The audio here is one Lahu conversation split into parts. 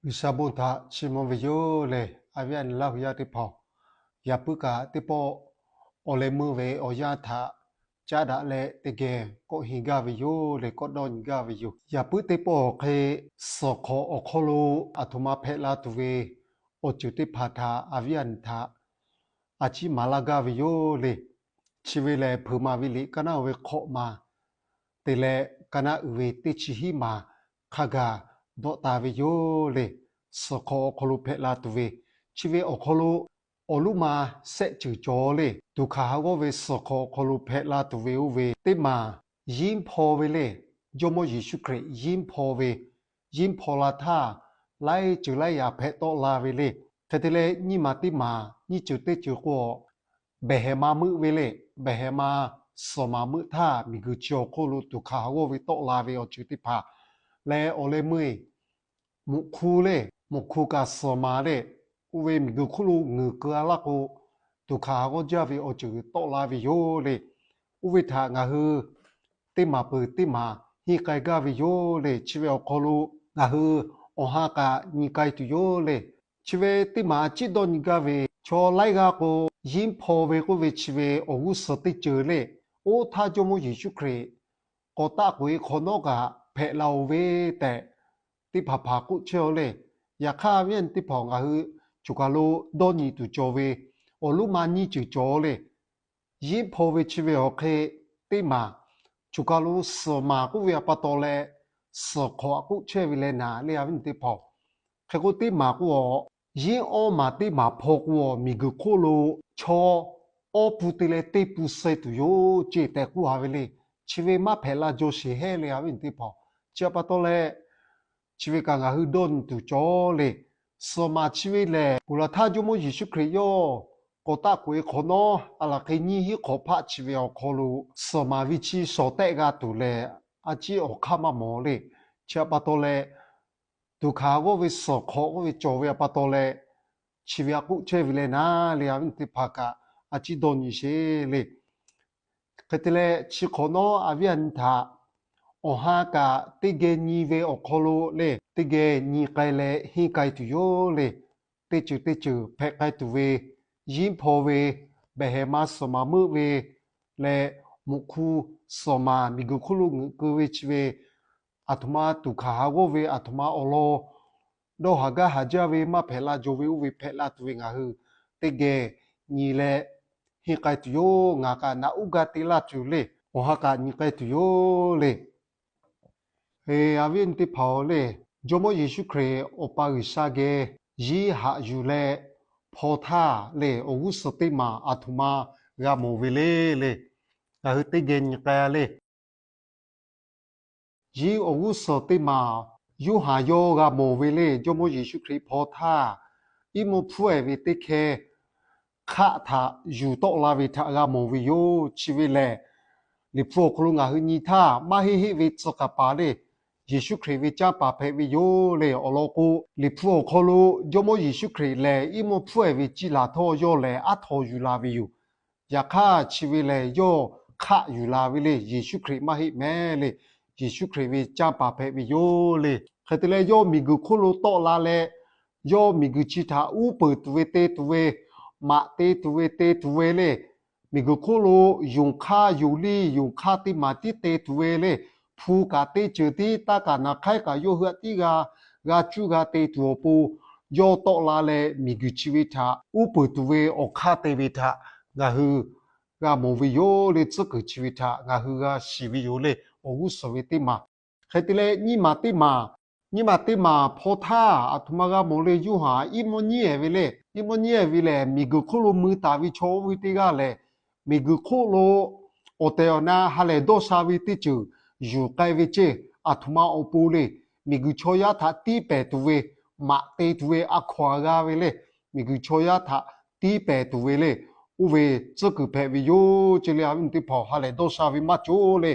G'uiˬsha bon htaꞈ chiˇ mvuh ve yoˬ le. A viˉ a nyi Laˇ hui yaˇ teˇ hpaˍ, yaꞈ puiˉ kaꞈ teˇ pawˆ awˬ leh meuˇ ve awˬ yanˇ htaꞈ caˉ daꞈ leh teˇ geh kawˆ henˇ gaˇ ve yoˬ le, kawˆ dawˇ nyi gaˇ ve yoˬ. Yaꞈ puiˉ teˇ pawˆ awˬ hk'e suhˍ hk'awꞈ awˬ hk'aw lo aˬ htoꞈ ma hpehꞈ la tuˬ ve awˬ ceuˬ teˇ hpaˍ htaꞈ a viˉ a nyi htaꞈ a ciˉ maˍ laˇ gaˇ ve yoˬ le. Chi ve lehˬ, Hpeuꞈ maˍ ve liꞈ ka naˆ ve hk'awꞈ maˍ te leh ka naˆ uiˍ ve teˇ chi hiˉ maˍ hk'a gaˬ dawˆ taˍ ve yoˬ le. Suhˍ hk'awꞈ awˬ hk'aw lo hpehꞈ la tuˬ ve, chi ve awˬ hk'aw lo awˬ loˉ ma shehˆ ceuˬ cawˬ le. Tuˍ hkanˍ ha g'awˇ ve suhˍ hk'awꞈ awˬ hk'aw lo hpehꞈ la tuˬ ve oˇ ve teˇ maˬ yinˉ hpaw ve le. Jawˇmawˇ Yeˍsuˆ Hkriꞈ yinˉ hpaw ve, yinˉ hpaw la htaˇ laiˉ ceuˬ laiˉ yaꞈ hpehꞈ tawˆ la ve le. Hk'e te leh nyiˇ maˬ teˇ maˬ nyiˇ ceuˬ teˇ ceuˬ k'o, behˬ hehˍ ma meuˆ ve le. Behˬ hehˍ ma suhˍ maˍ meuˆ htaˇ miˬguiˬ chi awˬ hk'oˆ lo tuˍ hkanˍ ha g'awˇ ve tawˆ la ve awˬ ceuˬ teˇ hpaˍ leh awˬ leh meuˇ moꞈ hk'u le, moꞈ hk'u kaꞈ suhˍ maˍ le, oˇ ve miˬguiˬ hk'oˆ lo ngeuˍ keu a laˇ k'o, tuˍ hkanˍ ha g'awˇ jaˇ ve awˬ ceuˬ tawˆ la ve yoˬ le. Oˇ ve htaꞈ ngaˬ hui teˇ maˬ peuˬ teˇ maˬ henˇ k'ai gaˇ ve yoˬ le. Chi ve awˬ hk'aw lo ngaˬ hui awˬ ha kaꞈ nyi k'ai tuˬ yoˬ le. Chi ve teˇ maˬ a ciˉ dawˇ nyi gaˇ ve, chaw laiˉ g'aˇ k'o, yinˉ hpaw ve k'oˆ ve chi ve awˬ g'uˇ suhˍ teˇ ceuˬ le. Oˇ htaˇ Jawˇmawˇ Yeˍsuˆ Hkriꞈ k'awꞈ taˆ k'oꞈ e hk'awꞈ nawˉ kaꞈ hpehꞈ la-oˬ ve tehꞈ, teˇ hpaˍ hpaˍ k'oˆ chehˇ-oˬ le. Yaꞈ hk'aˇ, a viˉ a nyi teˇ hpaˍ, ngaˬ hui choˬ kaˬ lo dawˇ nyi tuˬ cawˬ ve awˬ loˉ ma nyiˇ ceuˬ cawˬ le. Yinˉ hpaw ve chi ve awˬ hk'e teˇ maˬ choˬ kaˬ lo suhˍ maˍ k'oˆ ve a pa taw leh, suhˍ hk'awꞈ k'oˆ chehˇ ve leh naˍ le, a viˉ nyi teˇ hpaˍ-oˬ. Hk'e k'o, teˇ maˬ k'o, yinˉ awˇ maˬ teˇ maˬ hpaw k'o, miˬguiˬ hk'oˆ lo chaw awˇ pun te leh teˇ pun suh tuˬ yoˬ ceˇ tehꞈ k'oˆ a ve le. Chi ve maˇ hpehꞈ la jaw sheˍ heˆ le, a viˉ nyi teˇ hpaˍ. Chi a pa taw leh, chi ve kaꞈ ngaˬ hui dawˇ nyi tuˬ cawˬ le. Suhˍ maˍ chi ve lehˬ, ponˬ laˬ htaˇ Jawˇmawˇ Yeˍsuˆ Hkriꞈ yawˇ k'awꞈ taˆ k'oꞈ e hk'awꞈ nawˉ, a laˬ hk'e nyiˇ hinˉ hk'awꞈ hpaˆ chi ve awˬ hk'aw lo suhˍ maˍ ve chi shawˍ tehˆ g'a tuˬ lehˬ, a ciˉ awˬ hk'aˇ maˇ mawˬ le. Chi a pa taw leh, tuˍ hkanˍ g'awˇ ve suhˍ hk'awꞈ k'oˆ ve cawˬ ve a pa taw leh, chi ve a k'oˆ chehˇ ve leh naˍ le, a viˉ nyi teˇ hpaˍ kaꞈ a ciˉ dawˇ nyi sheˍ le. Hk'e te leh, chi hk'awꞈ nawˉ a viˉ a nyi htaꞈ awˬ ha kaꞈ teˇ geh nyi ve awˬ hk'aw lo le, teˇ geh nyi k'ai leh henˇ k'ai tuˬ yoˬ le. Teˇ ceuˬ teˇ ceuˬ hpehꞈ k'ai tuˬ ve, yinˉ hpaw ve, behˬ hehˍ ma suhˍ maˍ meuˆ ve leh, moꞈ hk'u suhˍ maˍ miˬguiˬ hk'oˆ lo ngeuꞈ keu ve chi ve, aˬ htoꞈ ma tuˍ hkanˍ ha g'awˇ ve aˬ htoꞈ ma awˬ lawn dawˇ haˍ gaˇ haˍ jaˇ ve maˇ hpehꞈ la jaw ve oˇ ve hpehꞈ la tuˬ ve ngaˬ hui teˇ geh nyi leh henˇ k'ai tuˬ yoˬ. Ngaˬ kaꞈ naꞈ uˉ gaˇ te laˇ tuˬ le. Awˬ ha kaꞈ nyi k'ai tuˬ yoˬ le. A viˉ a nyi teˇ hpaˍ-oˬ le, Jawˇmawˇ Yeˍsuˆ Hkriꞈ Awˬ pa G'uiˬsha geh yinˉ haꞈ yuˬ leh hpaw htaˇ le, awˬ g'uˇ suhˍ teˇ maˬ aˬ htoꞈ ma g'a mawˬ ve le le, ngaˬ hui teˇ geh nyi k'ai le. Yinˉ awˬ g'uˇ suhˍ teˇ maˬ Yoˇhanˬ yawˇ g'a mawˬ ve le. Jawˇmawˇ Yeˍsuˆ Hkriꞈ hpaw htaˇ, iˉ mvuhˇ hpfuhˇ ehˍ ve teˇ hkeh hk'aˆ htaꞈ yuˬ tawˆ la ve htaꞈ g'a mawˬ ve yoˬ. Chi ve lehˬ, Liꞈ hpu awˬ hk'aw lo ngaˬ hui nyi htaˇ, maˇ heˆ heˆ ve tcuh k'aˍ paˍ le, Yeˍsuˆ Hkriꞈ ve canˇ paˍ hpehꞈ ve yoˬ le. Awˬ lawn k'o, Liꞈ hpu awˬ hk'aw lo Jawˇmawˇ Yeˍsuˆ Hkriꞈ lehˬ, iˉ mvuhˇ hpfuhˇ ehˍ ve ciˇ laˬ htawˇ yawˇ lehˬ aˉ htaw yuˬ la ve yoˬ. Yaꞈ hk'aˇ, chi ve lehˬ yawˇ hk'aˆ yuˬ la ve le. Yeˍsuˆ Hkriꞈ maˇ heˆ mehˍ le. Yeˍsuˆ Hkriꞈ ve canˇ paˍ hpehꞈ ve yoˬ le. Hk'e te leh, yawˇ miˬguiˬ hk'oˆ lo tawˆ la leh, yawˇ miˬguiˬ chi htaꞈ uˉ peunˍ tuˬ ve te tuˬ ve, maꞈ te tuˬ ve te tuˬ ve le. Miˬguiˬ hk'oˆ lo yonˍ hk'aˇ yonˍ liˇ yonˍ hk'aˇ teˇ maˬ tiˉ te tuˬ ve le. Hpu kaꞈ teˇ ceuˬ tiˉ, taˇ kaꞈ naˍ hk'aiˉ kaꞈ yawˇ hui htaꞈ tiˉ g'a, g'a cuˇ g'a te tuˬ awˬ pon, yawˇ tawˆ la leh miˬguiˬ chi ve htaꞈ uˉ peunˍ tuˬ ve awˬ hk'aˇ te ve htaꞈ ngaˬ hui g'a mawˬ ve yoˬ le. Tcuhˉ kuiˬ chi ve htaꞈ ngaˬ hui g'a shiˍ ve yoˬ le. Awˬ g'uˇ suhˍ ve teˇ maˬ. Hk'e te leh, nyiˇ maˬ teˇ maˬ, nyiˇ maˬ teˇ maˬ hpaw htaˇ, aˬ htoꞈ ma g'a mawˬ le. Yoˇhanˬ iˉ mvuhˇ nyiˉ ehˍ ve le. Iˉ mvuhˇ nyiˉ ehˍ ve lehˬ, miˬguiˬ hk'oˆ lo mui taˍ ve chaw oˇ ve teˇ g'aˇ lehˬ, miˬguiˬ hk'oˆ lo awˬ tehˬ awˬ na ha lehˬ dawˇ sha ve teˇ ceuˬ yuˬ k'ai ve ceˇ. Aˬ htoꞈ ma awˬ pon le. Miˬguiˬ chaw yaˇ htaꞈ tiˉ pehˍ tuˬ ve, maꞈ te tuˬ ve a hkawnˍ a g'a ve le. Miˬguiˬ chaw yaˇ htaꞈ tiˉ pehˍ tuˬ ve le. Oˇ ve tcuhˉ kuiˬ hpehꞈ ve yoˬ ceˇ le. A viˉ nyi teˇ hpaˍ, ha lehˬ dawˇ sha ve maˇ cawˬ le.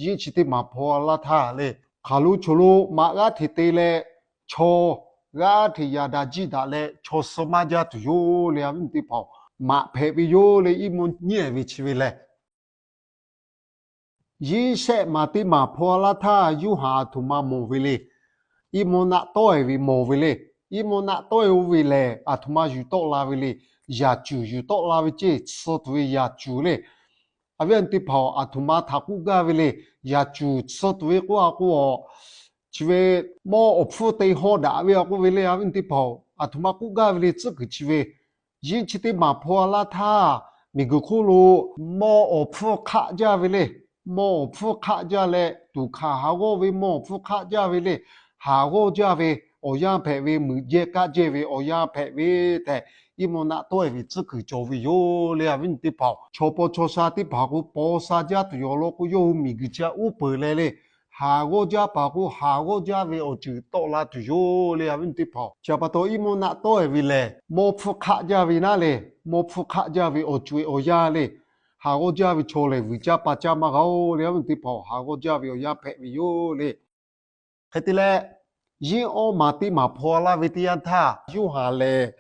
Yinˉ chi teˇ maˬ hpaw laˇ htaˇ le, hk'aˬ lo choˬ lo maꞈ g'aˇ hteꞈ te leh, chaw g'aˇ hteꞈ yaꞈ daꞈ jiˇ daꞈ leh chaw suh maˇ jaˇ tuˬ yoˬ le. A viˉ nyi teˇ hpaˍ, maꞈ hpehꞈ ve yoˬ le. Iˉ mvuhˇ nyiˉ ehˍ ve chi ve lehˬ, yinˉ shehˆ maˬ teˇ maˬ hpaw laˇ htaˇ, Yoˇhanˬ aˬ htoꞈ ma mawˬ ve le. Iˉ mvuhˇ naˆ tawˆ ehˍ ve mawˬ ve le. iˉ mvuhˇ naˆ tawˆ-e oˇ ve lehˬ, aˬ htoꞈ ma yuˬ tawˆ la ve le. Yaˍ cuˬ yuˬ tawˆ la ve ceˇ, tsuh tuˬ ve yaˍ cuˬ le. Awˬ viˉ awˬ nyi teˇ hpaˍ-oˬ, aˬ htoꞈ ma htaꞈ k'oˆ gaˇ ve le. Yaˍ cuˬ tsuh tuˬ ve k'oˆ-a k'o, chi ve mawˇ awˬ hpfuhˇ te hawˇ daꞈ ve-a k'oˆ ve le. Awˬ viˉ awˬ nyi teˇ hpaˍ-oˬ, aˬ htoꞈ ma k'oˆ gaˇ ve le. Tcuhˉ kuiˬ chi ve, yinˉ chi teˇ maˬ hpaw-a laˇ htaˇ, miˬguiˬ hk'oˆ lo mawˇ awˬ hpfuhˇ hk'aˆ jaˇ ve le. Mawˇ awˬ hpfuhˇ hk'aˆ jaˇ leh, tuꞈ hkanˍ haˍ g'awˇ ve mawˇ awˬ hpfuhˇ hk'aˆ jaˇ ve le. Haˍ g'awˇ jaˇ ve awˬ yanˇ hpehꞈ ve, meuꞈ jehˇ kaˆ jehˇ ve awˬ yanˇ hpehꞈ ve tehꞈ, iˉ mvuhˇ naˆ tawˆ-e ve tcuhˉ kuiˬ cawˬ ve yoˬ le. Awˬ viˉ awˬ nyi teˇ hpaˍ-oˬ, chaw paw chaw sha teˇ hpaˍ k'o paw sha jaˇ tuˬ yoˬ law k'o, yawˇ hui miˬguiˬ chi htaꞈ uˉ peunˍ leh le, haˍ g'awˇ jaˇ paˍ k'o haˍ g'awˇ jaˇ ve awˬ ceuˬ tawˆ la tuˬ yoˬ le. Awˬ viˉ awˬ nyi teˇ hpaˍ-oˬ, chi pa taw iˉ mvuhˇ naˆ tawˆ-e ve lehˬ, mawˇ hpfuhˇ hk'aˆ jaˇ ve naˉ le. Mawˇ hpfuhˇ hk'aˆ jaˇ ve awˬ co-e awˬ yanˇ le. Haˍ g'awˇ jaˇ ve chaw lehˬ, vuiˬ caˇ pa caˇ maˇ g'a-oˬ le. Awˬ viˉ teˇ hpaˍ-oˬ, haˍ g'awˇ jaˇ ve awˬ yanˇ hpehꞈ ve yoˬ le. Hk'e te leh, yinˉ awˇ maˬ teˇ maˬ hpaw laˇ ve teˇ yanˇ htaˇ, Yoˇhanˬ lehˬ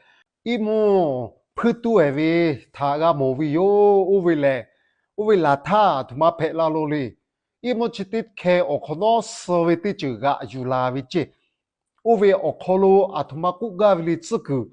iˉ mvuhˇ hpuiˇ tuˉ-e ve htaꞈ g'a mawˬ ve yoˬ. Oˇ ve lehˬ, oˇ ve laˬ htaˇ aˬ htoꞈ ma hpehꞈ la lo le. Iˉ mvuhˇ chi teˇ hkeh awˬ hk'awꞈ nawˉ suh ve teˇ ceuˬ g'aꞈ yuˬ la ve ceˇ. Oˇ ve awˬ hk'aw lo aˬ htoꞈ ma k'oˆ gaˇ ve le. Tcuhˉ kuiˬ,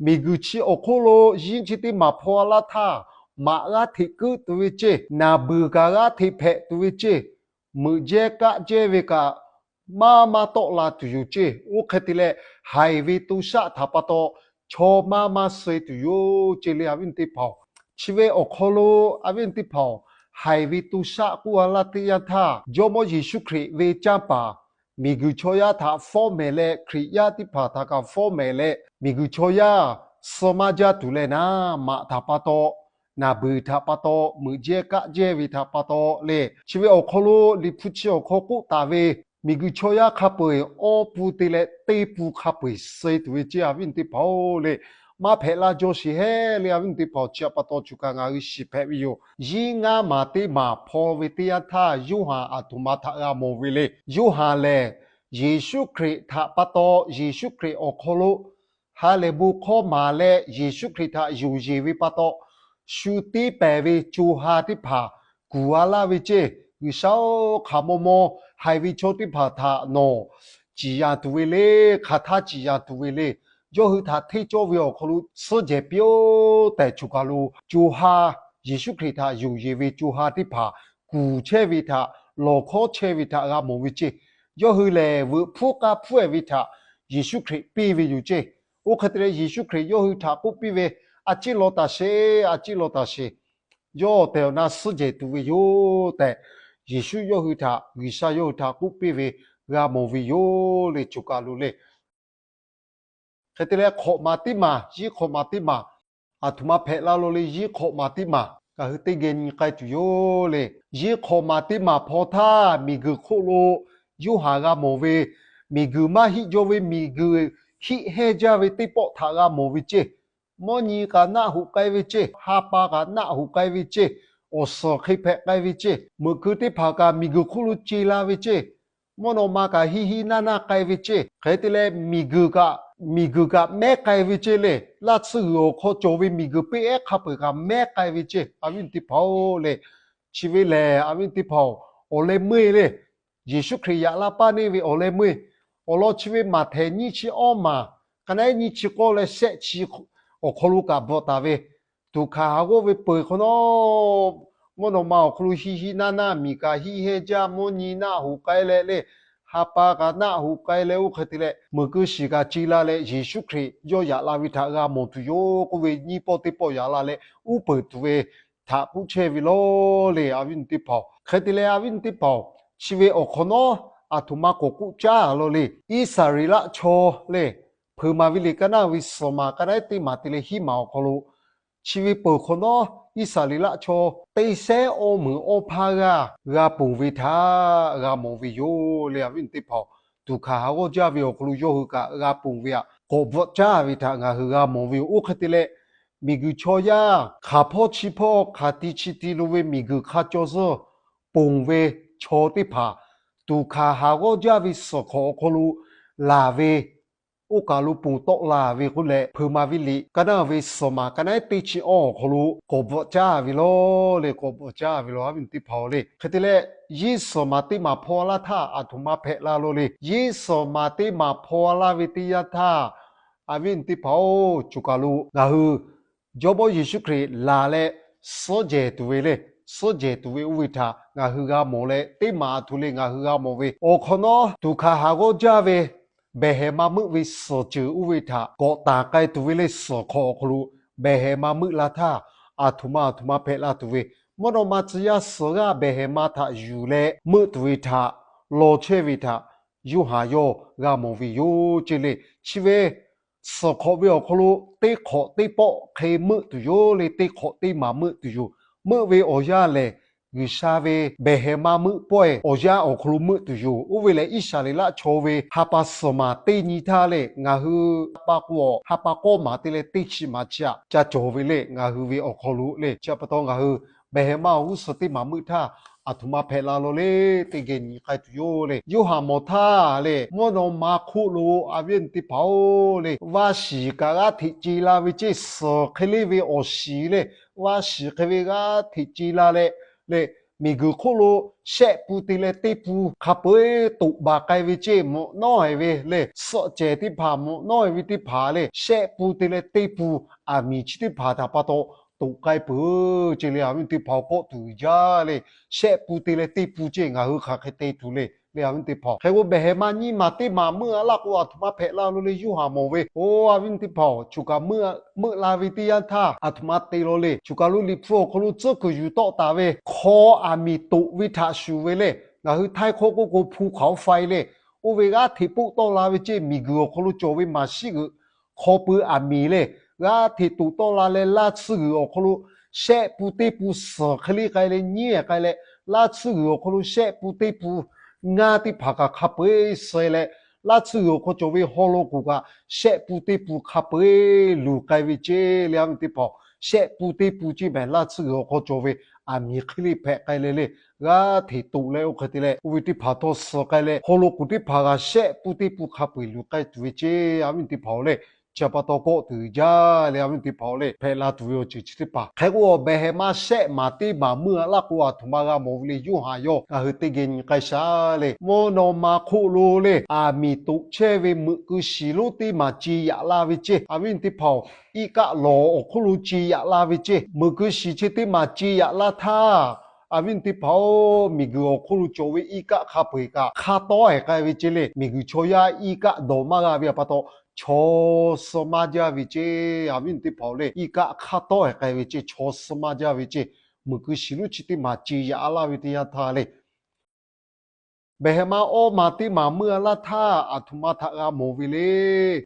miˬguiˬ chi awˬ hk'oˆ lo yinˉ chi teˇ maˬ hpaw laˇ htaˇ, maꞈ g'aˇ hteꞈ keuˆ tuˬ ve ceˇ, naˬ beuˬ kaꞈ g'aˇ hteꞈ hpehꞈ tuˬ ve ceˇ, meuꞈ jehˇ kaˆ jehˇ ve kaꞈ maˇ maˇ tawˆ la tuˬ yoˬ ceˇ. Oˇ hk'e te leh, haiˬ ve to shaˆ htaꞈ pa taw chaw maˇ maˇ suh-e tuˬ yoˬ ceˇ le. Awˬ viˉ awˬ nyi teˇ hpaˍ-oˬ, chi ve awˬ hk'aw lo, awˬ viˉ awˬ nyi teˇ hpaˍ-oˬ, haiˬ ve to shaˆ k'oˆ-a laˇ teˇ yanˇ htaˇ, Jawˇmawˇ Yeˍsuˆ Hkriꞈ ve canˇ paˍ miˬguiˬ chaw yaˇ htaꞈ fawˉ mehˍ leh, Hkriꞈ yaˇ teˇ hpaˍ htaꞈ kaꞈ fawˉ mehˍ leh, miˬguiˬ chaw yaˇ suh maˇ jaˇ tuˬ leh naˉ, maꞈ htaꞈ pa taw, naˬ beuˬ htaꞈ pa taw, meuꞈ jehˇ kaˆ jehˇ ve htaꞈ pa taw le. Chi ve awˬ hk'aw lo Liꞈ hpu chi awˬ hk'aw k'oˆ taˍ ve, miˬguiˬ chaw yaˇ hk'a peu-eˬ awˇ pun te leh teˇ pun hk'a peu-eˬ suh-e tuˬ ve ceˇ. Awˬ viˉ awˬ nyi teˇ hpaˍ-oˬ le, maˇ hpehꞈ la jaw sheˍ heˆ le. Awˬ viˉ awˬ nyi teˇ hpaˍ-oˬ, chi pa taw choˬ kaꞈ ngaˬ hui shiˍ hpehꞈ ve yoˬ. Yinˉ ngaˇ maˬ teˇ maˬ hpaw ve teˇ yanˇ htaˇ, Yoˇhanˬ aˬ htoꞈ ma htaꞈ g'a mawˬ ve le. Yoˇhanˬ lehˬ, Yeˍsuˆ Hkriꞈ htaꞈ pa taw, Yeˍsuˆ Hkriꞈ awˬ hk'aw lo ha lehˬ bon hkawˇ maˍ leh, Yeˍsuˆ Hkriꞈ htaꞈ yonˍ yeˬ ve pa taw, shu tiˉ pehˍ ve co ha teˇ hpaˍ kuˬ-a laˇ ve ceˇ. G'uiˬsha-oˬ, hk'aˬ maw maw haiˬ ve chaw teˇ hpaˍ htaꞈ nawˬ ciˍ yanˍ tuˬ ve le. Hk'aˬ htaˇ ciˍ yanˍ tuˬ ve le. Yawˇ hui htaꞈ hteˇ cawˇ ve awˬ hk'aw lo suhˉ jehˬ piˇ-oˆ tehꞈ, choˬ kaˬ lo co ha, Yeˍsuˆ Hkriꞈ htaꞈ yonˍ yeˬ ve co ha teˇ hpaˍ kuˬ chehˇ ve htaꞈ, lawˬ hkawˉ chehˇ ve htaꞈ g'a mawˬ ve ceˇ. Yawˇ hui lehˬ, veuꞈ hpfuhˇ k'aˇ hpfuhˇ-e ve htaꞈ Yeˍsuˆ Hkriꞈ piˇ ve yoˬ ceˇ. Oˇ hk'e te leh, Yeˍsuˆ Hkriꞈ yawˇ hui htaꞈ k'oˆ piˇ ve, A ciˉ law taˍ sheˍ, a ciˉ law taˍ sheˍ. Yawˇ tehˬ awˬ na suhˉ jehˬ tuˬ ve yoˬ tehꞈ, Yeˍsuˆ yawˇ hui htaꞈ, G'uiˬsha yawˇ hui htaꞈ k'oˆ piˇ ve g'a mawˬ ve yoˬ le. Choˬ kaˬ lo le. Hk'e te leh, hk'awꞈ maˬ teˇ maˬ, yinˉ hk'awꞈ maˬ teˇ maˬ, aˬ htoꞈ ma hpehꞈ la lo le. Yinˉ hk'awꞈ maˬ teˇ maˬ ngaˬ hui teˇ geh nyi k'ai tuˬ yoˬ le. Yinˉ hk'awꞈ maˬ teˇ maˬ hpaw htaˇ, miˬguiˬ hk'oˆ lo Yoˇhanˬ g'a mawˬ ve, miˬguiˬ maˇ hiˆ jaw ve, miˬguiˬ hiˆ hehnˇ jaˇ ve teˇ pawˆ htaꞈ g'a mawˬ ve ceˇ. Mvuhˇ nyi kaꞈ naˆ hoꞈ k'ai ve ceˇ, ha pa kaꞈ naˆ hoꞈ k'ai ve ceˇ, awˬ suhˍ hk'e hpehꞈ k'ai ve ceˇ, meuꞈ keu teˇ hpaˍ kaꞈ miˬguiˬ hk'oˆ lo ce la ve ceˇ, mvuhˇ naw ma kaꞈ hiˆ hiˆ naˆ naˆ k'ai ve ceˇ. Hk'e te leh, miˬguiˬ kaꞈ, miˬguiˬ kaꞈ mehˉ k'ai ve ceˇ le. Laˇ tsuhˇ g'uiˬ awˬ hk'aw cawˬ ve miˬguiˬ peˇ ehˉ hk'a peu-eˬ kaꞈ mehˉ k'ai ve ceˇ. Awˬ viˉ teˇ hpaˍ-oˬ le, chi ve lehˬ, awˬ viˉ teˇ hpaˍ-oˬ, awˬ leh meuˇ le. Yeˍsuˆ Hkriꞈ yaꞈ la paˇ neˇ ve awˬ leh meuˇ, awˬ lawn chi ve Maꞈhtehˍ nyiˇ chi awˇ maˬ, ka naˉ ehˉ nyiˇ chi k'awˇ leh shehˆ chi awˬ hk'aw lo kaꞈ bvuhꞈ taˍ ve, tuꞈ hkanˍ haˍ g'awˇ ve peuˬ hk'awꞈ nawˉ, mvuhˇ naw ma awˬ hk'aw lo hiˆ hiˆ naˆ naˆ, miˬ kaꞈ hiˆ hehnˇ jaˇ, mvuhˇ nyi naˆ hoꞈ k'ai leh le, ha pa kaꞈ naˆ hoꞈ k'ai leh, oˇ hk'e te leh meuꞈ keu shiˍ kaꞈ ce la leh, Yeˍsuˆ Hkriꞈ yawˇ yaꞈ la ve htaꞈ g'a mawˬ tuˬ yoˬ k'oˆ ve, nyiˇ pawˆ teˇ pawˆ yaꞈ la leh uˉ peunˍ tuˬ ve htaꞈ k'oˆ chehˇ ve law le. Awˬ viˉ teˇ hpaˍ-oˬ, hk'e te leh, awˬ viˉ teˇ hpaˍ-oˬ, chi ve awˬ hk'awꞈ nawˉ aˬ htoꞈ ma k'awꞈ k'oˆ caˉ lo le. Iˉsaˍreˍlaˆ chaw le, Hpeuꞈ maˍ ve liꞈ ka naˉ ve suhˍ maˬ ka naˉ ehˉ teˇ maˬ te leh hiˉ maˬ awˬ hk'aw lo, chi ve peuˬ hk'awꞈ nawˉ Iˉsaˍreˍlaˆ chaw teˇ sehˉ awˇ meunˍ awˇ hpaˇ g'aˇ g'a ponˬ ve htaꞈ g'a mawˬ ve yoˬ le. Awˬ viˉ teˇ hpaˍ-oˬ, tuꞈ hkanˍ haˍ g'awˇ jaˇ ve awˬ hk'aw lo yawˇ hui kaꞈ g'a ponˬ ve htaꞈ k'awꞈ bvuhꞈ caˇ ve htaꞈ ngaˬ hui g'a mawˬ ve yoˬ. Oˇ hk'e te leh, miˬguiˬ chaw yaˇ hk'aˬ hpawˇ chi hpawˇ hk'aˬ ti chi ti lo ve miˬguiˬ hk'a caw zuhˇ ponˬ ve chaw teˇ hpaˍ tuꞈ hkanˍ haˍ g'awˇ jaˇ ve suhˍ hk'awꞈ awˬ hk'aw lo laˬ ve, oˇ kaˬ lo ponˬ tawˆ la ve k'oˆ leh, Hpeuꞈ maˍ ve liꞈ ka naˉ ve suhˍ maˬ ka naˉ ehˉ teˇ chi awˇ awˬ hk'aw lo k'awꞈ bvuhꞈ caˇ ve law le, k'awꞈ bvuhꞈ caˇ ve law. Awˬ viˉ teˇ hpaˍ-oˬ le, hk'e te leh, yinˇ suhˍ maˬ teˇ maˬ hpaw laˇ htaˇ aˬ htoꞈ ma hpehꞈ la lo le. Yinˇ suhˍ maˬ teˇ maˬ hpaw laˇ ve teˇ yanˇ htaˇ, A viˉ teˇ hpaˍ-oˬ, choˬ kaˬ lo ngaˬ hui Jawˇmawˇ Yeˍsuˆ Hkriꞈ laˬ leh suhˉ jehˬ tuˬ ve le, suhˉ jehˬ tuˬ ve oˇ ve htaꞈ ngaˬ hui g'a mawˬ leh, teˇ maˬ a htoꞈ le ngaˬ hui g'a mawˬ ve, awˬ hk'awꞈ nawˉ tuˬ hkanˍ haˍ g'awˇ jaˇ ve behˬ hehˍ ma meuˆ ve suhˍ ceuˬ oˇ ve htaꞈ kawꞈ tanˬ k'ai tuˬ ve le, suhˍ hk'awꞈ awˬ hk'aw lo behˬ hehˍ ma meuˆ la htaˇ, aˬ htoꞈ ma aˬ htoꞈ ma hpehꞈ la tuˬ ve, mvuhˇ naw ma tcuh yaˇ suhˍ g'aˇ behˬ hehˍ ma htaꞈ yuˬ leh meuˆ tuˬ ve htaꞈ law chehˇ ve htaꞈ Yoˇhanˬ yawˇ g'a mawˬ ve yoˬ ce le. Chi ve suhˍ hk'awꞈ ve awˬ hk'aw lo teˇ hk'awꞈ teˇ pawˆ hk'e meuˆ tuˬ yoˬ le, teˇ hk'awꞈ teˇ maˍ meuˆ tuˬ yoˬ. Meuˆ ve awˬ yanˇ lehˬ, G'uiˬsha ve behˬ hehˍ ma meuˆ pawehˇ awˬ yanˇ awˬ hk'aw lo meuˆ tuˬ yoˬ. Oˇ ve lehˬ, Iˉsaˍreˍlaˆ chaw ve ha pa suhˍ maˬ teˇ nyi htaˇ le, ngaˬ hui ha pa k'o, ha pa k'awˇ maˬ te leh teˇ chi maˬ chi htaꞈ ca cawˬ ve le, ngaˬ hui ve awˬ hk'aw lo le. Chi pa taw ngaˬ hui behˬ hehˍ ma awˬ g'uˇ suhˍ teˇ maˬ meuˆ htaˇ, aˬ htoꞈ ma hpehꞈ la lo le, teˇ geh nyi k'ai tuˬ yoˬ le. Yoˇhanˬ mawˬ htaˇ le, mvuhˇ naw ma hk'oˆ lo, a viˉ teˇ hpaˍ-oˬ le, vaˇ shiˍ kaꞈ g'aˇ hteꞈ ce la ve ceˇ, suhˍ hk'e le ve awˬ shiˍ le, vaˇ shiˍ hk'e ve g'aˇ hteꞈ ce la leh le, miˬguiˬ hk'oˆ lo shehˆ pun te leh teˇ pun hk'a peu-eˬ toꞈ baˬ k'ai ve ceˇ, mvuhꞈ nawˉ-e ve le, suhˆ cehˬ teˇ hpaˍ mvuhꞈ nawˉ-e ve teˇ hpaˍ le, shehˆ pun te leh teˇ pun aˬ miˍ chi teˇ hpaˍ htaꞈ pa taw toꞈ k'ai peuˬ ce le, a viˉ teˇ hpaˍ-oˬ, kawˆ tuˬ jaˇ le. Shehˆ pun te leh teˇ pun ceˇ ngaˬ hui hk'aˬ hk'e te tuˬ le le, a viˉ teˇ hpaˍ-oˬ. Hk'e k'o, behˬ hehˍ ma nyiˇ maˬ teˇ maˬ meuˆ a laˇ k'o, aˬ htoꞈ ma hpehꞈ la lo le, Yoˇhanˬ mawˬ ve, oˇ a viˉ teˇ hpaˍ-oˬ, choˬ kaˬ meuˆ la ve teˇ yanˇ htaˇ aˬ htoꞈ ma te law le. Choˬ kaˬ lo Liꞈ hpu awˬ hk'aw lo tcuhˉ kuiˬ yuˬ tawˆ taˍ ve hk'aw aˬ miˍ toꞈ ve htaꞈ shuˍ ve le, ngaˬ hui htaiˇ hkawˇ k'oˆ k'o ภูเขาไฟ le, oˇ ve g'aˇ hteꞈ poˆ tawˆ la ve ceˇ, miˬguiˬ awˬ hk'aw lo cawˬ ve maˍ shiˉ g'euꞈ hk'aw pui aˬ miˍ le, g'aˇ hteꞈ toꞈ tawˆ la leh, laˇ tsuhˇ g'uiˬ awˬ hk'aw lo shehˆ pun teˇ pun suhˍ hk'e le k'ai leh nyiˉ-e k'ai leh, laˇ tsuhˇ g'uiˬ awˬ hk'aw lo shehˆ pun teˇ pun ngaˇ teˇ hpaˍ kaꞈ hk'a peu-eˬ suh leh, laˇ tsuhˇ g'uiˬ awˬ hk'aw cawˬ ve haw law k'oˍ kaꞈ shehˆ pun teˇ pun hk'a peu-eˬ luˬ k'ai ve ceˇ le, a viˉ teˇ hpaˍ-oˬ. Shehˆ pun teˇ pun ceˇ mehˍ, laˇ tsuhˇ g'uiˬ awˬ hk'aw cawˬ ve aˬ miˍ hk'e le hpehꞈ k'ai leh le, g'aˇ hteꞈ toꞈ leh oˇ hk'e te leh oˇ ve teˇ hpaˍ htawˇ suh k'ai leh, haw law k'oˍ teˇ hpaˍ g'a shehˆ pun teˇ pun hk'a peu-eˬ luˬ k'ai tuˬ ve ceˇ, a viˉ teˇ hpaˍ-oˬ le. Chi pa taw kawˆ tuˬ jaˇ le, a viˉ teˇ hpaˍ-oˬ le, hpehꞈ la tuˬ ve awˬ ceuˬ chi teˇ hpaˍ. Hk'e k'o, behˬ hehˍ ma shehˆ maˬ teˇ maˬ meuˆ a laˇ k'o, aˬ htoꞈ ma g'a mawˬ ve le, Yoˇhanˬ yawˇ ngaˬ hui teˇ geh nyi k'ai shaˉ le. Mvuhˇ naw ma hk'oˆ lo le, aˬ miˍ toꞈ chehˇ ve meuꞈ keu shiˍ lonˉ teˇ maˬ ce yaꞈ la ve ceˇ, a viˉ teˇ hpaˍ-oˬ, iˉ kaˆ lawˬ awˬ hk'oˆ lo ce yaꞈ la ve ceˇ, meuꞈ keu shiˍ chi teˇ maˬ ce yaꞈ la htaˇ, a viˉ teˇ hpaˍ-oˬ, miˬguiˬ awˬ hk'oˆ lo cawˬ ve iˉ kaˆ hk'a peu-eˬ kaꞈ hk'aˇ tawˉ-e k'ai ve ceˇ le. Miˬguiˬ chaw yaˇ iˉ kaˆ dawˬ maˇ g'a ve pa taw, chaw suh maˇ jaˇ ve ceˇ, a viˉ teˇ hpaˍ-oˬ le, iˉ kaˆ hk'aˇ tawˉ-e k'ai ve ceˇ, chaw suh maˇ jaˇ ve ceˇ, meuꞈ keu shiˍ lonˉ chi teˇ maˬ ce yaꞈ a laˇ ve teˇ yanˇ htaˇ le. Behˬ hehˍ ma awˇ maˬ teˇ maˬ meuˆ a laˇ htaˇ, aˬ htoꞈ ma htaꞈ g'a mawˬ ve le,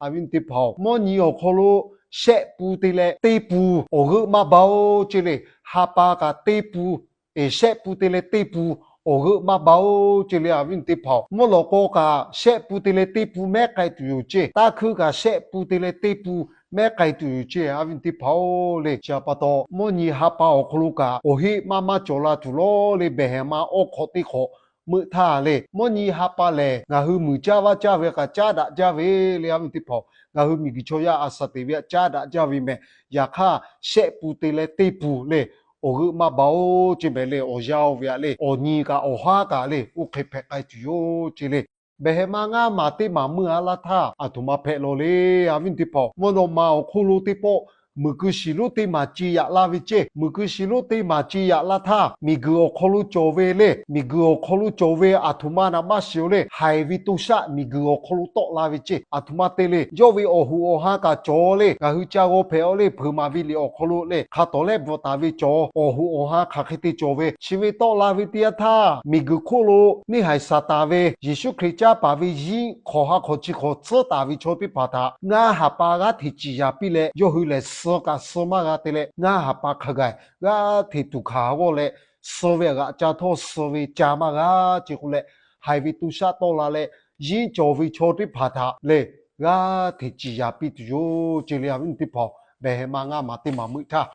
a viˉ teˇ hpaˍ-oˬ. Mvuhˇ nyi awˬ hk'aw lo shehˆ pun te leh teˇ pun awˬ g'euˆ maˇ ba-oˬ ceˇ le. Ha pa kaꞈ teˇ pun, eˬ, shehˆ pun te leh teˇ pun awˬ g'euˆ maˇ ba-oˬ ceˇ le, a viˉ teˇ hpaˍ-oˬ. Mvuhˇ lawꞈ k'aw kaꞈ shehˆ pun te leh teˇ pun mehˉ k'ai tuˬ yoˬ ceˇ. Taˇ hkuiˇ kaꞈ shehˆ pun te leh teˇ pun mehˉ k'ai tuˬ yoˬ ceˇ, a viˉ teˇ hpaˍ-oˬ le. Chi pa taw, mvuhˇ nyi ha pa awˬ hk'aw lo kaꞈ awˬ heˆ maˇ maˇ cawˬ la tuˬ lawˉ le. Behˬ hehˍ ma awˇ hk'awꞈ teˇ hk'awꞈ meuˆ htaˇ le, mvuhˇ nyi ha pa lehˬ, ngaˬ hui muiˬ caˇ vaˇ caˇ ve kaꞈ caˉ daꞈ jaˇ ve le, a viˉ teˇ hpaˍ-oˬ. Ngaˬ hui miˬguiˬ chaw yaˇ a shaˍ teꞈ ve htaꞈ caˉ daꞈ jaˇ ve mehˍ. Yaꞈ hk'aˇ, shehˆ pun te leh teˇ pun le, awˬ g'euˆ maˇ ba-oˬ ceˇ mehˍ le. Awˬ yanˇ oˇ ve htaꞈ le, awˬ nyi kaꞈ awˬ haˉ kaꞈ le, oˇ hk'e hpehꞈ k'ai tuˬ yoˬ ceˇ le. Behˬ hehˍ ma ngaˇ maˬ teˇ maˬ meuˆ a laˇ htaˇ, aˬ htoꞈ ma hpehꞈ law le, a viˉ teˇ hpaˍ-oˬ. Mvuhˇ naw ma awˬ hk'oˆ lo teˇ pawˆ meuꞈ keu shiˍ lonˉ teˇ maˬ ce yaꞈ la ve ceˇ. Meuꞈ keu shiˍ lonˉ teˇ maˬ ce yaꞈ la htaˇ, miˬguiˬ awˬ hk'aw lo cawˬ ve le, miˬguiˬ awˬ hk'aw lo cawˬ ve aˬ htoꞈ ma naꞈ maˇ shiˍ-oˬ le, haiˬ ve to shaˆ miˬguiˬ awˬ hk'aw lo tawˆ la ve ceˇ. Aˬ htoꞈ ma te le, yawˇ ve awˬ hoꞈ awˬ han kaꞈ cawˬ le, ngaˬ hui ca g'aw hpehꞈ-aw le, hpeuꞈ maˍ ve liꞈ awˬ hk'aw lo le, hk'a tawˍ lehˆ bvuhꞈ taˍ ve cawˬ, awˬ hoꞈ awˬ han hk'aˬ hk'e te cawˬ ve, chi ve tawˆ la ve teˇ yanˇ htaˇ, miˬguiˬ hk'oˆ lo neˇ haiˬ Saˍtanˍ ve Yeˍsuˆ Hkriꞈ caˇ paˍ ve yinˉ hk'awꞈ ha hk'awꞈ chi hk'awꞈ tcuhˉ taˍ ve chaw teˇ hpaˍ htaꞈ ngaˇ ha pa g'aˇ hteꞈ ciˍ yaˍ piˇ leh, yawˇ hui lehˬ suh kaꞈ suh maˇ g'a te leh, ngaˇ ha pa hk'a gaˬ g'aˇ hteꞈ tuˬ hkanˍ g'awˇ leh, suh ve g'aꞈ ca htawˇ suh ve ca maˇ g'a ceˇ k'oˆ leh, haiˬ ve to shaˆ tawˆ la leh, yinˉ cawˬ ve chaw teˇ hpaˍ htaꞈ lehˬ g'aˇ hteꞈ ciˍ yaˍ piˇ tuˬ yoˬ ceˇ le, a viˉ teˇ hpaˍ-oˬ. Behˬ hehˍ ma ngaˇ maˬ teˇ maˬ meuˆ htaˇ,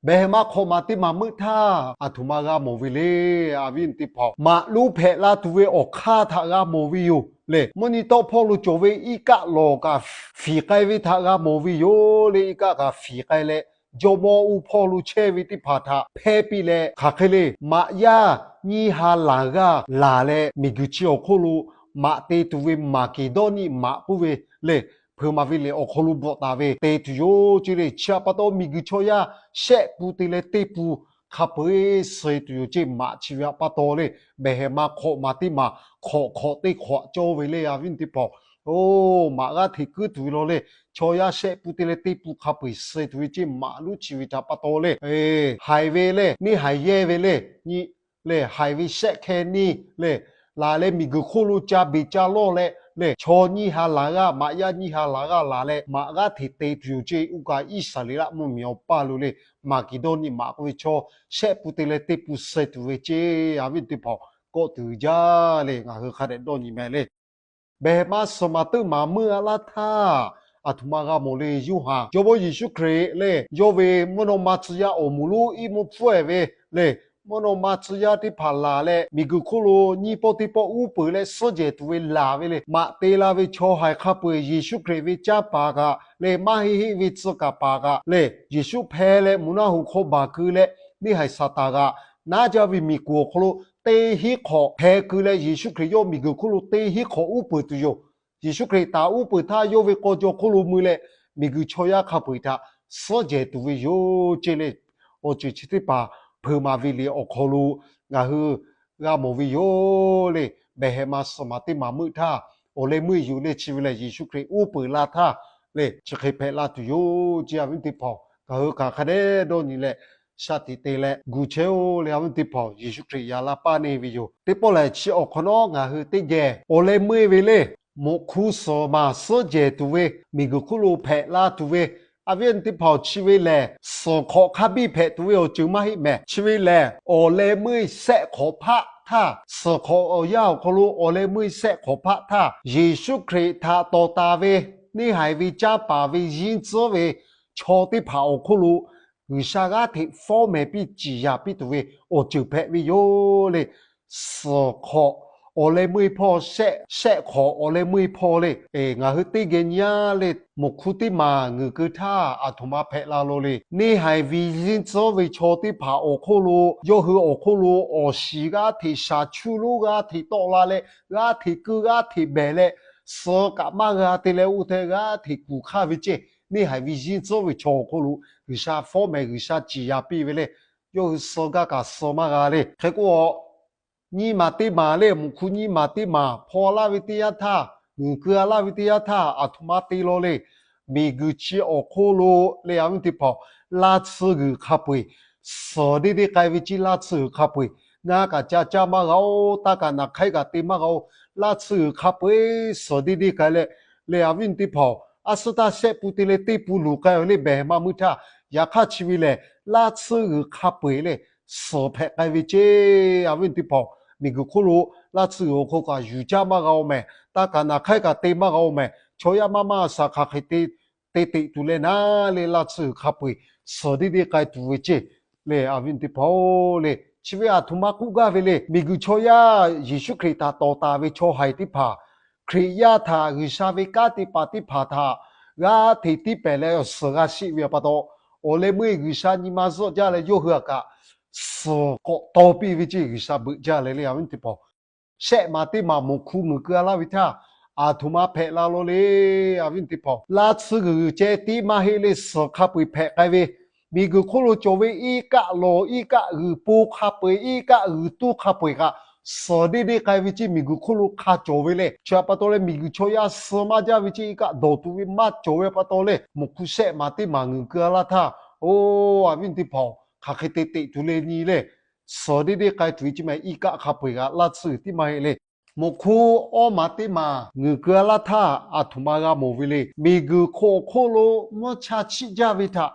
behˬ hehˍ ma hk'awꞈ maˬ teˇ maˬ meuˆ htaˇ, aˬ htoꞈ ma g'a mawˬ ve le, a viˉ teˇ hpaˍ-oˬ. Maꞈ lonˉ hpehꞈ la tuˬ ve awˬ hk'aˇ htaꞈ g'a mawˬ ve yoˬ le. Mvuhˇ nyi tawˆ hpawˇ lo cawˬ ve iˉ kaˆ lawˬ kaꞈ fiˍ k'ai ve htaꞈ g'a mawˬ ve yoˬ le. Iˉ kaˆ kaꞈ fiˍ k'ai leh, jawˇmawˇ oˇ hpawˇ lo chehˇ ve teˇ hpaˍ htaꞈ hpehˇ piˇ leh, hk'aˬ hk'e le, maꞈ yaˇ nyiˇ ha laˬ g'aˇ laˬ leh, miˬguiˬ chi awˬ hk'oˆ lo maꞈ te tuˬ ve Maˍkeˍdawˇniˆ maꞈ k'oˆ ve le, hpeuꞈ maˍ ve liꞈ awˬ hk'aw lo bvuhꞈ taˍ ve te tuˬ yoˬ ceˇ le. Chi htaꞈ pa taw, miˬguiˬ chaw yaˇ shehˆ pun te leh teˇ pun hk'a peu-eˬ suh tuˬ yoˬ ceˇ. Maꞈ chi ve htaꞈ pa taw le, behˬ maˇ hk'awꞈ maˍ teˇ maˬ hk'awꞈ hk'awꞈ teˇ hk'awꞈ cawˇ ve le, a viˉ teˇ hpaˍ-oˬ. Maꞈ g'aˇ hteꞈ kuiˉ tuˬ ve law le, chaw yaˇ shehˆ pun te leh teˇ pun hk'a peu-eˬ suh tuˬ ve ceˇ. Maꞈ lonˉ chi ve htaꞈ pa taw le, haiˬ ve le, neˇ haiˬ yehˇ ve le, nyi lehˬ, haiˬ ve shehˆ hkeh neˇ lehˬ, laˬ leh miˬguiˬ hk'oˆ lo ca beˬ ca lawˇ leh lehˬ, chaw nyiˇ ha laˬ g'aˇ, maꞈ yaˇ nyiˇ ha laˬ g'aˇ laˬ leh, maꞈ g'aˇ hteꞈ te tuˬ yoˬ ceˇ. Oˇ kaꞈ Iˉsaˍreˍlaˆ mvuhˇmiˬ awˬ paˇ lo le, Maˍkeˍdawˇniˆ maꞈ k'oˆ ve chaw shehˆ pun te leh teˇ pun suh tuˬ ve ceˇ, a viˉ teˇ hpaˍ-oˬ, kawˆ tuˬ jaˇ le. Ngaˬ hui hk'a dehꞈ dawˇ nyi meh le. Behˬ maˇ suhˍ maˍ teˇ maˍ meuˇ a laˇ htaˇ, aˬ htoꞈ ma g'a mawˬ le. Yoˇhanˬ, Jawˇmawˇ Yeˍsuˆ Hkriꞈ lehˬ, yawˇ ve mvuhˇ naw ma tcuh yaˇ awˬ moˍ lonˉ iˉ mvuhˇ hpfuhˇ-ehˍ ve lehˬ, mvuhˇ naw ma tcuh yaˇ teˇ hpaˍ laˬ leh, miˬguiˬ hk'oˆ lo nyiˇ pawˆ teˇ pawˆ uˉ peunˍ leh suhˉ jehˬ tuˬ ve laˬ ve le. Maꞈ te la ve chaw haiˬ hk'a peu-eˬ Yeˍsuˆ Hkriꞈ ve canˇ paˍ kaꞈ lehˬ, maˇ heˆ heˆ ve tcuh kaˍ paˍ kaꞈ lehˬ, Yeˍsuˆ hpeh leh mvuhˇ naw hoꞈ hk'aw baˬ keu leh, neˇ haiˬ Saˍtanˍ kaꞈ naˉ jaˇ ve miˬguiˬ awˬ hk'aw lo teˇ hinˉ hk'awꞈ hpeh keu leh, Yeˍsuˆ Hkriꞈ yawˇ miˬguiˬ hk'oˆ lo teˇ hinˉ hk'awꞈ uˉ peunˍ tuˬ yoˬ. Yeˍsuˆ Hkriꞈ taˍ uˉ peunˍ htaˇ, yawˇ ve k'aw jaw hk'oˆ lo mui leh, miˬguiˬ chaw yaˇ hk'a peu-eˬ htaꞈ suhˉ jehˬ tuˬ ve yoˬ ceˇ le. Awˬ ceuˬ chi teˇ hpaˍ hpeuꞈ maˍ ve liꞈ awˬ hk'aw lo ngaˬ hui g'a mawˬ ve yoˬ le. Behˬ maˇ suhˍ maˍ teˇ maˍ meuˇ htaˇ, awˬ leh meuˇ yoˬ le. Chi ve lehˬ, Yeˍsuˆ Hkriꞈ uˉ peunˍ la htaˇ lehˬ, chi hk'e hpehꞈ la tuˬ yoˬ ceˇ, a viˉ teˇ hpaˍ-oˬ. Ngaˬ hui hk'aˬ hk'a dehꞈ dawˇ nyi leh, shaˍ tiꞈ te leh gu chehˇ-oˆ le, a viˉ teˇ hpaˍ-oˬ. Yeˍsuˆ Hkriꞈ yaꞈ la paˇ neˇ ve yoˬ. Teˇ pawˆ lehˬ, chi awˬ hk'awꞈ nawˉ ngaˬ hui teˇ geh awˬ leh meuˇ ve le, mawꞈ hk'u suhˍ maˍ suhˉ jehˬ tuˬ ve, miˬguiˬ hk'oˆ lo hpehꞈ la tuˬ ve, a viˉ teˇ hpaˍ-oˬ, chi ve lehˬ, suhˍ hk'awꞈ hk'a biˇ hpehꞈ tuˬ ve awˬ ceuˬ maˇ heˆ mehˍ. Chi ve lehˬ, awˬ leh meuˇ shehˆ hk'awꞈ hpaˆ htaˇ, suhˍ hk'awꞈ awˬ yanˇ awˬ hk'aw lo awˬ leh meuˇ shehˆ hk'awꞈ hpaˆ htaˇ, Yeˍsuˆ Hkriꞈ htaꞈ tawˍ taˍ ve neˇ haiˬ ve canˇ paˍ ve yinˇ tcuhˉ ve chaw teˇ hpaˍ awˬ hk'oˆ lo G'uiˬsha g'aˇ hteꞈ fawˉ mehˍ piˇ ciˍ yaˍ piˇ tuˬ ve awˬ ceuˬ hpehꞈ ve yoˬ le. Suhˍ hk'awꞈ awˬ leh meuˇ hpawˇ, shehˆ hk'awꞈ awˬ leh meuˇ hpawˇ le. Ngaˬ hui teˇ geh nyi-a le, mawꞈ hk'u teˇ maˬ ngeuˍ keu htaˇ aˬ htoꞈ ma hpehꞈ la lo le. Neˇ haiˬ ve yinˇ tcuhˉ ve chaw teˇ hpaˍ awˬ hk'oˆ lo, yawˇ hui awˬ hk'oˆ lo awˬ shiˍ g'aˇ hteꞈ shaˍ chuˇ lonˉ g'aˇ hteꞈ tawˆ la leh, g'aˇ hteꞈ keu g'aˇ hteꞈ behˬ leh, suh kaꞈ maˇ g'a te leh, oˇ hteˇ g'aˇ hteꞈ kuˬ hk'aˇ ve ceˇ. Neˇ haiˬ ve yinˇ tcuhˉ ve chaw awˬ hk'oˆ lo G'uiˬsha fawˉ mehˍ, G'uiˬsha ciˍ yaˍ piˇ ve le. Yawˇ hui suh gaˇ kaꞈ suh maˇ g'a le. Hk'e k'o, nyiˇ maˬ teˇ maˬ le, mawꞈ hk'u nyiˇ maˬ teˇ maˬ hpaw laˇ ve teˇ yanˇ htaˇ, ngeuˍ keu-a laˇ ve teˇ yanˇ htaˇ, aˬ htoꞈ ma te law le. Miˬguiˬ chi awˬ hk'oˆ lo le, a viˉ teˇ hpaˍ, laˇ tsuhˇ g'uiˬ hk'a peu-eˬ suhˍ deˇ deˇ k'ai ve ceˇ. Laˇ tsuhˇ g'uiˬ hk'a peu-eˬ ngaˇ kaꞈ ca caˇ maˇ g'a-oˬ, taˇ kaꞈ naˬ hk'aiˉ kaꞈ te maˇ g'a-oˬ. Laˇ tsuhˇ g'uiˬ hk'a peu-eˬ suhˍ deˇ deˇ k'ai leh, le, a viˉ teˇ hpaˍ-oˬ, a suhˉ taˇ shehˆ pun te leh teˇ pun luˬ k'ai ve le, behˬ maˇ meuˇ htaˇ. Yaꞈ hk'aˇ chi ve lehˬ, laˇ tsuhˇ g'uiˬ hk'a peu-eˬ le suhˍ hpehꞈ k'ai ve ceˇ, a viˉ teˇ hpaˍ-oˬ. Miˬguiˬ hk'oˆ lo laˇ tsuhˇ g'uiˬ awˬ hk'aw kaꞈ yuˬ caˇ maˇ g'a-oˬ mehˍ, taˇ kaꞈ naˬ hk'aiˉ kaꞈ te maˇ g'a-oˬ mehˍ. Chaw yaˇ maˇ maˇ shaˍ hk'aˬ hk'e te te teꞈ tuˬ leh naˉ le, laˇ tsuhˇ g'uiˬ hk'a peu-eˬ suhˍ deˇ deˇ k'ai tuˬ ve ceˇ. Le, a viˉ teˇ hpaˍ-oˬ le, chi ve aˬ htoꞈ ma k'oˆ gaˇ ve le. Miˬguiˬ chaw yaˇ Yeˍsuˆ Hkriꞈ htaꞈ tawˍ taˍ ve chaw haiˬ teˇ hpaˍ, Hkriꞈ yaˇ htaꞈ G'uiˬsha ve kanˉ te paˍ teˇ hpaˍ htaꞈ g'aˇ hteꞈ tiˇ pehˍ leh suhˍ g'a sheˆ ve pa taw, awˬ leh meuˇ G'uiˬsha nyi ma zuhˆ jaˇ leh yawˇ hui htaꞈ kaꞈ suhˍ k'awꞈ taw piˇ ve ceˇ. G'uiˬsha beuꞈ jaˇ leh le, a viˉ teˇ hpaˍ-oˬ. Shehˆ maˬ teˇ maˬ mawꞈ hk'u ngeuˍ keu-a laˇ ve htaˇ, aˬ htoꞈ ma hpehꞈ la lo le, a viˉ teˇ hpaˍ-oˬ. Laˇ tsuhˇ g'uiˬ ceh tiˉ maˇ heˆ le, suhˍ hk'a peu-eˬ hpehꞈ k'ai ve. Miˬguiˬ hk'oˆ lo cawˬ ve iˉ kaˆ lawˬ iˉ kaˆ g'uiˬ po hk'a peu-eˬ, iˉ kaˆ g'uiˬ tuˇ hk'a peu-eˬ kaꞈ suhˍ deˇ deˇ k'ai ve ceˇ. Miˬguiˬ hk'oˆ lo hk'a cawˬ ve le. Chi htaꞈ pa taw leh miˬguiˬ chaw yaˇ suh maˇ jaˇ ve ceˇ. Iˉ kaˆ dawˬ tuˬ ve maˇ cawˬ ve pa taw leh, mawꞈ hk'u shehˆ maˬ teˇ maˬ ngeuˍ keu-a laˇ htaˇ, oˬ, a viˉ teˇ hpaˍ-oˬ, hk'aˬ hk'e te teꞈ tuˬ le nyi le. Suhˍ deˇ deˇ k'ai tuˬ ve ceˇ mehˍ. Iˉ kaˆ hk'a peu-eˬ kaꞈ laˇ tsuhˇ g'uiˬ tiˉ maˇ heˆ le. Mawꞈ hk'u awˇ maˬ teˇ maˬ ngeuˍ keu-a laˇ htaˇ, aˬ htoꞈ ma g'a mawˬ ve le. Miˬguiˬ hk'oˆ awˬ hk'oˆ lo mvuhˇ cha chiˆ jaˇ ve htaꞈ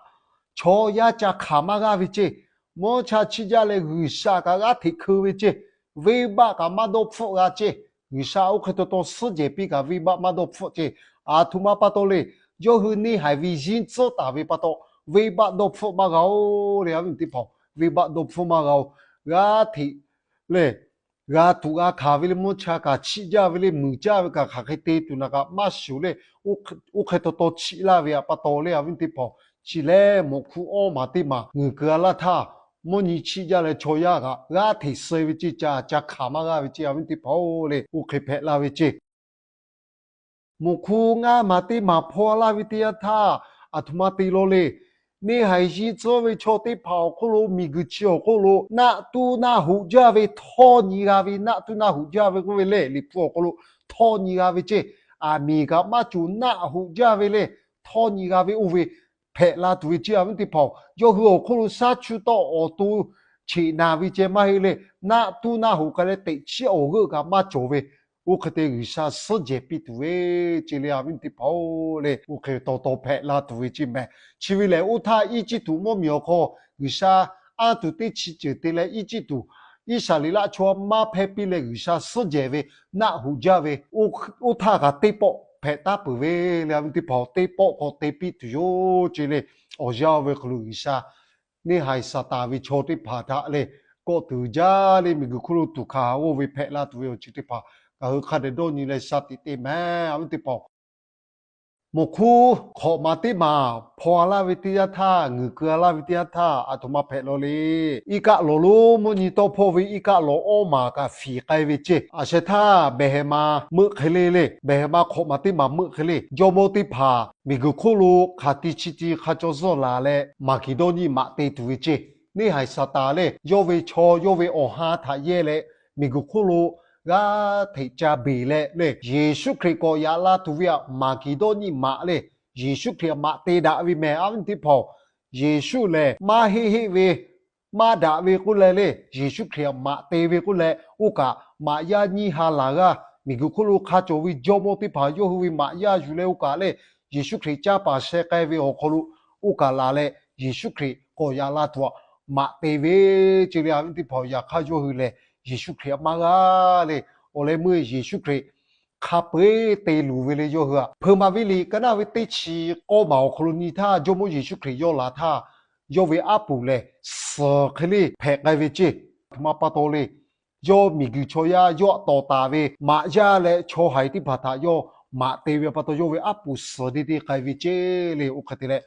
chaw yaˇ ca hkanˍ maˇ g'aˇ ve ceˇ. Mvuhˇ cha chiˆ jaˇ leh G'uiˬsha kaꞈ g'aˇ hteꞈ hkeu ve ceˇ. Venˇbaˆ kaꞈ maˇ dawˇ hpfuhˆ g'a ceˇ. G'uiˬsha oˇ hk'e taw taw suhˉ jehˬ piˇ kaꞈ venˇbaˆ maˇ dawˇ hpfuhˆ ceˇ. Aˬ htoꞈ ma pa taw le, yawˇ hui neˇ haiˬ ve yinˇ tcuhˉ taˍ ve pa taw, venˇbaˆ dawˇ hpfuhˆ maˇ g'a-oˬ le, a viˉ teˇ hpaˍ-oˬ. Venˇbaˆ dawˇ hpfuhˆ maˇ g'a-oˬ. G'aˇ hteꞈ le g'a tuꞈ g'a hkanˍ ve le, mvuhˇ cha kaꞈ chiˆ jaˇ ve le, muiˬ caˇ ve kaꞈ hk'aˬ hk'e te tuˬ naˬ kaꞈ maˇ shuˍ le, oˇ hk'e taw taw chiˆ laˇ ve pa taw le, a viˉ teˇ hpaˍ-oˬ. Chi lehˬ mawꞈ hk'u awˇ maˬ teˇ maˬ ngeuˍ keu-a laˇ htaˇ, mvuhˇ nyi chiˆ jaˇ leh chaw yaˇ kaꞈ g'aˇ hteꞈ suh ve ceˇ, ca ca hkanˍ maˇ g'aˇ ve ceˇ, a viˉ teˇ hpaˍ-oˬ le, oˇ hk'e hpehꞈ la ve ceˇ. Moˍ hku ngaˇ maˬ teˇ maˬ hpaw laˇ ve teˇ yanˇ htaˇ, aˬ htoꞈ ma te law le. Neˇ haiˬ yiˇ tcuhˉ ve chaw teˇ hpaˍ awˬ hk'oˆ lo, miˬguiˬ chi awˬ hk'oˆ lo naˆ tuˉ naˆ hoꞈ jaˇ ve htawˇ nyi g'a ve, naˆ tuˉ naˆ hoꞈ jaˇ ve k'oˆ ve le, Liꞈ hpu awˬ hk'aw lo htawˇ nyi g'a ve ceˇ. Aˬ miˍ kaꞈ maˇ cawˬ naˆ hoꞈ jaˇ ve le, htawˇ nyi g'a ve oˇ ve hpehꞈ la tuˬ ve ceˇ. Awˬ viˉ teˇ hpaˍ-oˬ, yawˇ hui awˬ hk'oˆ lo shaˉ chu tawˆ awˬ to cheꞈ naˍ ve ceh maˇ heˆ le, naˆ tuˉ naˆ hoꞈ k'ai leh teꞈ chiˉ awˬ g'euˆ kaꞈ maˇ cawˬ ve, oˇ hk'e te G'uiˬsha suhˉ jehˬ piˇ tuˬ ve ceˇ le. Awˬ viˉ teˇ hpaˍ-oˬ le, oˇ hk'e taw taw hpehꞈ la tuˬ ve ceˇ mehˍ. Chi ve lehˬ, oˇ htaˇ Eˇjiˇtuꞈ mvuhˇmiˬ awˬ hk'aw G'uiˬsha anˇ tuˬ teˇ chi ceuˬ te leh Eˇjiˇtuꞈ Iˉsaˍreˍlaˆ chaw maˇ hpehˇ piˇ leh G'uiˬsha suhˉ jehˬ ve naˆ hoꞈ jaˇ ve, oˇ htaˇ kaꞈ teˇ pawˆ hpehꞈ taˉ peuˬ ve le. Awˬ viˉ teˇ hpaˍ-oˬ, teˇ pawˆ k'awꞈ te piˇ tuˬ yoˬ ceˇ le. Awˬ yanˇ oˇ ve hk'aw lo G'uiˬsha neˇ haiˬ Saˍtanˍ ve chaw teˇ hpaˍ htaꞈ lehˬ, kawˆ tuˬ jaˇ le. Miˬguiˬ hk'oˆ lo tuˍ hkanˍ g'awˇ ve hpehꞈ la tuˬ ve awˬ ceuˬ teˇ hpaˍ ngaˬ hui hk'a dehꞈ dawˇ nyi leh sha tiꞈ te mehˍ. Awˬ viˉ teˇ hpaˍ-oˬ, moˍ hkuˇ hk'awꞈ maˬ teˇ maˬ hpaw laˇ ve teˇ yanˇ htaˇ, ngeuˍ keu laˇ ve teˇ yanˇ htaˇ, aˬ htoꞈ ma hpehꞈ law le. Iˉ kaˆ lawˬ lonˉ mvuhˇ nyi tawˇ hpawˇ ve iˉ kaˆ lawˬ awˇ maˬ kaꞈ fiˍ k'ai ve ceˇ. Aˬ sheh htaˇ behˬ hehˍ ma meuˆ hk'e le le, behˬ hehˍ ma hk'awꞈ maˬ teˇ maˬ meuˆ hk'e le, jawˇmawˇ teˇ hpaˍ miˬguiˬ hk'oˆ lo hk'aˬ ti chi ti hk'a caw zuhˇ laˬ leh, Maˍkeˍdawˇniˆ maꞈ te tuˬ ve ceˇ. Neˇ haiˬ Saˍtanˍ lehˬ, yawˇ ve chaw yawˇ ve awˬ ha htaꞈ yehˇ leh, miˬguiˬ hk'oˆ lo g'aˇ hteꞈ ca beˬ leh le, Yeˍsuˆ Hkriꞈ k'awꞈ yaꞈ la tuˬ ve aꞈ, Maˍkeˍdawˇniˆ maꞈ le, Yeˍsuˆ Hkriꞈ maꞈ te daꞈ ve mehˍ. Awˬ viˉ teˇ hpaˍ-oˬ, Yeˍsuˆ lehˬ maˇ heˆ heˆ ve maˇ daꞈ ve k'oˆ leh le, Yeˍsuˆ Hkriꞈ maꞈ te ve k'oˆ leh, oˇ kaꞈ maꞈ yaˇ nyiˇ ha laˬ g'aˇ miˬguiˬ hk'oˆ lo hk'a cawˬ ve jawˇmawˇ teˇ hpaˍ yawˇ hui ve maꞈ yaˇ yuˬ leh oˇ kaꞈ le, Yeˍsuˆ Hkriꞈ caˇ paˍ sheh k'ai ve awˬ hk'aw lo oˇ kaꞈ laˬ leh, Yeˍsuˆ Hkriꞈ k'awꞈ yaꞈ la tuˬ aꞈ maꞈ te ve ceˇ le. Awˬ viˉ teˇ hpaˍ-oˬ, yaꞈ hk'aˇ yawˇ hui lehˬ Yeˍsuˆ Hkriꞈ maˇ g'a le. Awˬ leh meuˇ Yeˍsuˆ Hkriꞈ hk'a peu-eˬ te luˬ ve le. Yawˇ hui aꞈ, Hpeuꞈ maˍ ve liꞈ ka naˆ ve teˇ chi k'awˇ maˬ awˬ hk'aw lo nyi htaˇ, jawˇmawˇ Yeˍsuˆ Hkriꞈ yawˇ laˬ htaˇ, yawˇ ve aˉ poꞈ lehˬ suhˍ hk'e le hpehꞈ k'ai ve ceˇ. Aˬ htoꞈ ma pa taw le, yawˇ miˬguiˬ chaw yaˇ yawˇ aꞈ tawˍ taˍ ve maꞈ yaˇ leh chaw haiˬ teˇ hpaˍ htaꞈ yawˇ maꞈ te ve pa taw, yawˇ ve aˉ poꞈ suhˍ deˇ deˇ k'ai ve ceˇ le. Oˇ hk'e te leh,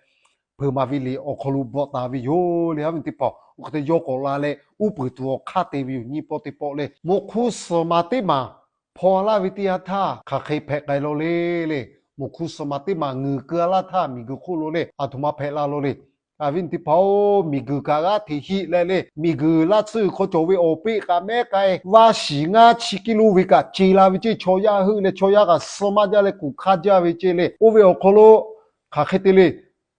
Hpeuꞈ maˍ ve liꞈ awˬ hk'aw lo bvuhꞈ taˍ ve yoˬ le. Awˬ viˉ teˇ hpaˍ-oˬ, oˇ hk'e te yawˇ k'awꞈ la leh uˉ peunˍ tuˬ awˬ hk'aˇ te ve yoˬ. Nyiˇ pawˆ teˇ pawˆ le, moˍ hku suhˍ maˬ teˇ maˬ hpaw laˇ ve teˇ yanˇ htaˇ hk'aˬ hk'e hpehꞈ k'ai law le le. Moˍ hku suhˍ maˬ teˇ maˬ ngeuˍ keu laˇ htaˇ miˬguiˬ hk'oˆ lo le, aˬ htoꞈ ma hpehꞈ la law le. Awˬ viˉ teˇ hpaˍ-oˬ, miˬguiˬ kaꞈ g'aˇ hteꞈ hiˆ leh le, miˬguiˬ laˇ tsuhˇ g'uiˬ hk'aw cawˬ ve awˬ peˆ kaꞈ mehˉ k'ai, vaˇ shiˍ ngaˇ chi kiˇ lo ve kaꞈ ce la ve ceˇ. Chaw yaˇ heuˆ leh chaw yaˇ kaꞈ suh maˇ jaˇ leh kuˬ hk'aˇ jaˇ ve ceˇ le. Oˇ ve awˬ hk'aw lo hk'aˬ hk'e te le,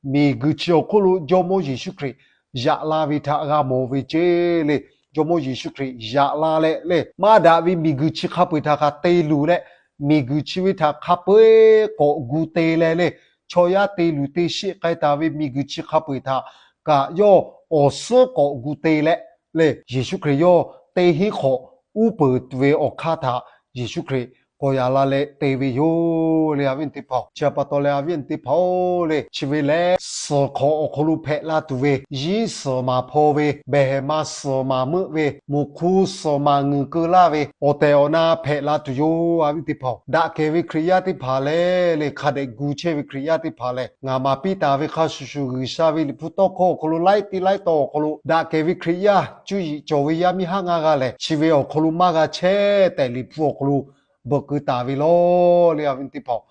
miˬguiˬ chi awˬ hk'oˆ lo jawˇmawˇ Yeˍsuˆ Hkriꞈ yaꞈ la ve htaꞈ g'a mawˬ ve ceˇ le. Jawˇmawˇ Yeˍsuˆ Hkriꞈ yaꞈ la leh le, maˇ daꞈ ve miˬguiˬ chi hk'a peu-eˬ htaꞈ kaꞈ te luˬ leh, miˬguiˬ chi ve htaꞈ hk'a peu-eˬ k'awꞈ gu te leh le, chaw yaˇ te luˬ te sheˆ k'ai taˍ ve miˬguiˬ chi hk'a peu-eˬ htaꞈ kaꞈ yawˇ awˬ suhˉ k'awꞈ gu te leh le, Yeˍsuˆ Hkriꞈ yawˇ teˇ hinˉ hk'awꞈ uˉ peunˍ ve awˬ hk'aˇ htaꞈ Yeˍsuˆ Hkriꞈ k'awꞈ yaꞈ la leh te ve yoˬ le. Awˬ viˉ teˇ hpaˍ-oˬ, chi pa taw leh awˬ viˉ teˇ hpaˍ-oˬ le, chi ve lehˬ suhˍ hk'awꞈ awˬ hk'aw lo hpehꞈ la tuˬ ve, yinˉ suhˍ maˬ hpaw ve, behˬ hehˍ ma suhˍ maˬ meuˆ ve, moˍ hku suhˍ maˬ ngeuˍ keu laˇ ve awˬ tehˬ awˬ na hpehꞈ la tuˬ yoˬ. Awˬ viˉ teˇ hpaˍ-oˬ, daꞈ kehˬ ve Hkriꞈ yaˇ teˇ hpaˍ lehˬ le, hk'a dehꞈ gu chehˇ ve Hkriꞈ yaˇ teˇ hpaˍ lehˬ, ngaˬ maˍ piˇ taˍ ve hk'a shuˍ shuˍ G'uiˬsha ve Liꞈ hpu tawˇ hkawˇ awˬ hk'aw lo laiˉ tiˉ laiˉ taw awˬ hk'aw lo daꞈ kehˬ ve Hkriꞈ yaˇ cuˇ yiˍ cawˬ ve yaˇ miˇ haˉ ngaˇ g'aˇ lehˬ, chi ve awˬ hk'aw lo maˇ g'a chehˇ tehꞈ Liꞈ hpu awˬ hk'aw lo bvuhꞈ keu taˍ ve law le. Awˬ viˉ teˇ hpaˍ-oˬ,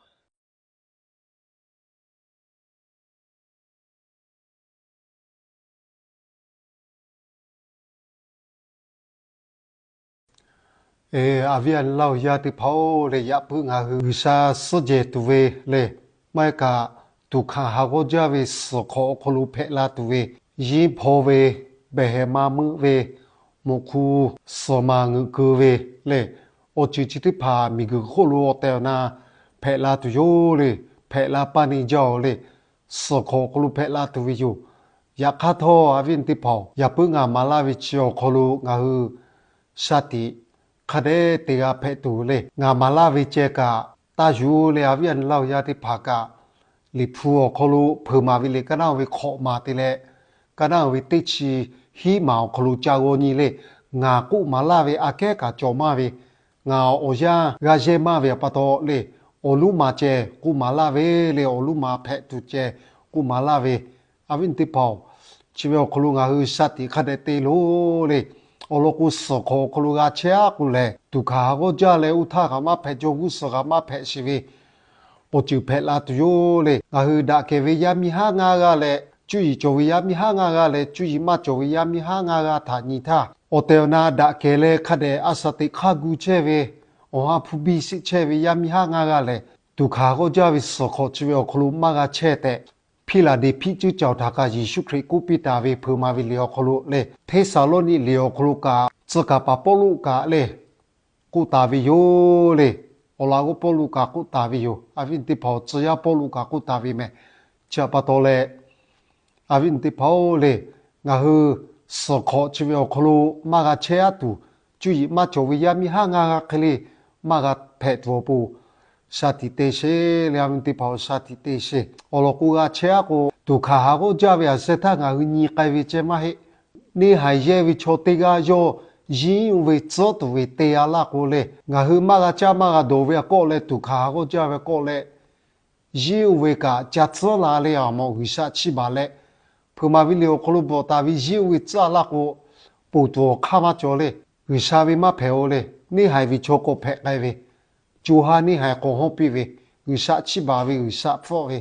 Awˬ viˉ awˬ nyi Laˇ huˍ yaˇ teˇ hpaˍ-oˬ le, yaꞈ puiˉ ngaˬ hui G'uiˬsha suhˉ jehˬ tuˬ ve le, maˇ heˆ kaꞈ tuˍ hkanˍ ha g'awˇ jaˇ ve suhˍ hk'awꞈ awˬ hk'aw lo hpehꞈ la tuˬ ve, yinˉ hpaw ve, behˬ hehˍ ma meuˆ ve, moˍ hku suhˍ maˬ ngeuˍ keu ve le, awˬ ceuˬ chi teˇ hpaˍ miˬguiˬ hk'oˆ lo awˬ tehˬ awˬ na hpehꞈ la tuˬ yoˬ le. Hpehꞈ la paˇ neˇ jaˇ-oˬ le. Suhˍ hk'awꞈ awˬ hk'aw lo hpehꞈ la tuˬ ve yoˬ. Yaꞈ hk'aˇ htawˇ, awˬ viˉ awˬ nyi teˇ hpaˍ-oˬ, yaꞈ puiˉ ngaˬ maˍ laˇ ve chi awˬ hk'aw lo ngaˬ hui shaˍ tiꞈ hk'a dehꞈ te g'a hpehꞈ tuˬ le. Ngaˬ maˍ laˇ ve ceh kaꞈ taˇ yuˬ le. Awˬ viˉ awˬ nyi Laˇ huˍ yaˇ teˇ hpaˍ kaꞈ, Liꞈ hpu awˬ hk'aw lo Hpeuꞈ maˍ ve liꞈ ka naˆ ve hk'awꞈ maˬ te leh, ka naˆ ve teˇ chi hiˉ maˬ awˬ hk'aw lo ca g'aw nyi le. Ngaˬ k'oˆ maˍ laˇ ve aꞈ kehˉ kaꞈ cawˬ maˇ ve, ngaˬ awˬ yanˇ g'a yehˇ maˇ ve pa taw le, awˬ luˉ ma ceh k'oˆ maˍ laˇ ve le. Awˬ luˉ ma hpehꞈ tuˬ ceh k'oˆ maˍ laˇ ve, awˬ viˉ teˇ hpaˍ-oˬ, chi ve awˬ hk'aw lo ngaˬ hui shaˍ tiꞈ hk'a dehꞈ te loˬ le. Awˬ lawn k'o, suhˍ hk'awꞈ awˬ hk'aw lo g'a chehˇ-aˉ k'o lehˬ, tuˍ hkanˍ ha g'awˇ jaˇ leh oˇ htaˇ kaꞈ maˇ hpehꞈ, jawˇ g'uˇ suhˍ kaꞈ maˇ hpehꞈ sheˍ ve, awˬ ceuˬ hpehꞈ la tuˬ yoˬ le. Ngaˬ hui daꞈ kehˬ ve yaˇ miˇ haˉ ngaˇ g'aˇ leh, cuˇ yiˍ cawˬ ve yaˇ miˇ haˉ ngaˇ g'aˇ leh, cuˇ yiˍ maˇ cawˬ ve yaˇ miˇ haˉ ngaˇ g'aˇ htaꞈ nyi htaˇ, awˬ tehˬ awˬ na daꞈ kehˬ leh hk'a dehꞈ a shaˍ teꞈ hk'aˇ gu chehˇ ve, awˬ ha hpu biˇ sheˆ chehˇ ve yaˇ miˇ haˉ ngaˇ g'aˇ lehˬ, tuˍ hkanˍ g'awˇ jaˇ ve suhˍ hk'awꞈ chi ve awˬ hk'aw lo maˇ g'a chehˇ tehꞈ, Hpiˇlaˍdeˍhpiˆ cuˇ caoˬ htaꞈ kaꞈ Yeˍsuˆ Hkriꞈ k'oˆ piˇ taˍ ve hpeuꞈ maˍ ve liꞈ awˬ hk'aw lo le, Hteˇsaˍlawˇniˆ liꞈ awˬ hk'aw lo kaꞈ tcuh kaˍ paˍ Pawˇluꞈ kaꞈ le, k'oˆ taˍ ve yoˬ le. Awˬ laꞈ g'awˇ Pawˇluꞈ kaꞈ k'oˆ taˍ ve yoˬ. A viˉ nyi teˇ hpaˍ-oˬ, tcuh yaˇ Pawˇluꞈ kaꞈ k'oˆ taˍ ve meh. Chi htaꞈ pa taw leh, a viˉ nyi teˇ hpaˍ-oˬ le, ngaˬ hui suhˍ hk'awꞈ chi ve awˬ hk'aw lo maˇ g'a chehˇ aˉ tuˬ, cuˇ yiˍ maˇ cawˬ ve yaˇ miˇ haˉ ngaˇ g'aˇ hk'e le maˇ g'a hpehꞈ tuˬ awˬ pon, shaˍ tiꞈ te sheˍ le. A viˉ nyi teˇ hpaˍ-oˬ, shaˍ tiꞈ te sheˍ. Awˬ lawn k'o, g'a chehˇ aˉ k'o, tuˍ hkanˍ haˍ g'awˇ jaˇ ve aˬ sheh htaˇ ngaˬ hui nyi k'ai ve ceh maˇ heˆ. Neˇ haiˬ yehˇ ve chaw teˇ g'aˇ yawˇ yiˇ oˇ ve tcuhˉ tuˬ ve te-a laˇ k'o le, ngaˬ hui maˇ g'a caˇ maˇ g'a dawˬ ve aꞈ kawˆ leh, tuˍ hkanˍ haˍ g'awˇ jaˇ ve aꞈ kawˆ leh, yiˇ oˇ ve kaꞈ ca tcuhˉ la le. Aˬ mawˬ G'uiˬsha chiˇ baˬ leh, hpeuꞈ maˍ ve liꞈ awˬ hk'aw lo bvuhꞈ taˍ ve yiˇ oˇ ve tcuhˉ laˇ k'o, ponˬ tuˬ awˬ hk'aˇ maˇ cawˬ le. G'uiˬsha ve maˇ hpehꞈ-o le. Neˇ haiˬ ve chaw k'awꞈ hpehꞈ k'ai ve, co ha neˇ haiˬ k'awꞈ hawˇ piˇ ve, G'uiˬsha chiˇ baˬ ve, G'uiˬsha hpfuhˆ ve,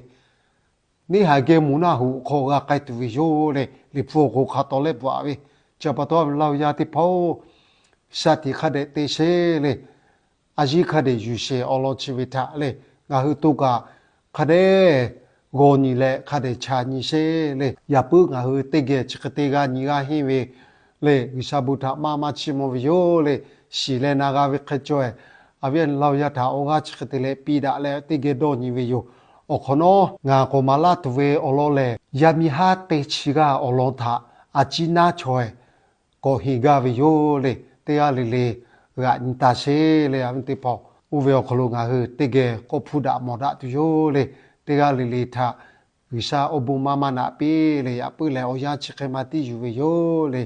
neˇ haiˬ geh moˍ naˆ hoꞈ hk'aw g'a k'ai tuˬ ve yoˬ le. Liꞈ hpu awˬ k'oˍ hk'a tawˍ leh bvuhꞈ ve. Chi htaꞈ pa taw, Laˇ huˍ yaˇ teˇ hpaˍ-oˬ, shaˍ tiꞈ hk'a dehꞈ te sheˍ le. A yiˇ hk'a dehꞈ yuˬ sheˍ awˬ lawn chi ve htaꞈ le, ngaˬ hui to kaꞈ hk'a dehꞈ g'aw nyi leh hk'a dehꞈ chaꞈ nyi sheˍ le. Yaꞈ puiˉ ngaˬ hui teˇ geh chi hk'e te g'a nyi g'a henˇ ve le, G'uiˬsha bon htaꞈ maˇ maˇ chiˇ mvuh ve yoˬ le. Shiˍ leh na g'a ve hk'e caweh, a viˉ Laˇ huˍ yaˇ htaꞈ awˬ g'aˇ chi hk'e te leh piˇ daꞈ leh teˇ geh dawˇ nyi ve yoˬ. Awˬ hk'awꞈ nawˉ ngaˬ k'awꞈ maˍ laˇ tuˬ ve awˬ lawn lehˬ, yaˇ miˇ haˉ teˇ chi g'aˇ awˬ lawn htaꞈ a ciˉ naˉ chaweh k'awꞈ heˍ gaˇ ve yoˬ le. Teˇ g'aˇ le le g'aꞈ nyi taˇ sheˍ le. A viˉ teˇ hpaˍ, oˇ ve awˬ hk'aw lo ngaˬ hui teˇ geh k'awꞈ hpuˇ daꞈ mawˬ daꞈ tuˬ yoˬ le. Teˇ g'aˇ le le htaꞈ G'uiˬsha awˬ bon maˇ maˇ naꞈ piˇ le. Yaꞈ puiˉ lehˬ awˬ yanˇ chi hk'e ma tiˉ yuˬ ve yoˬ le.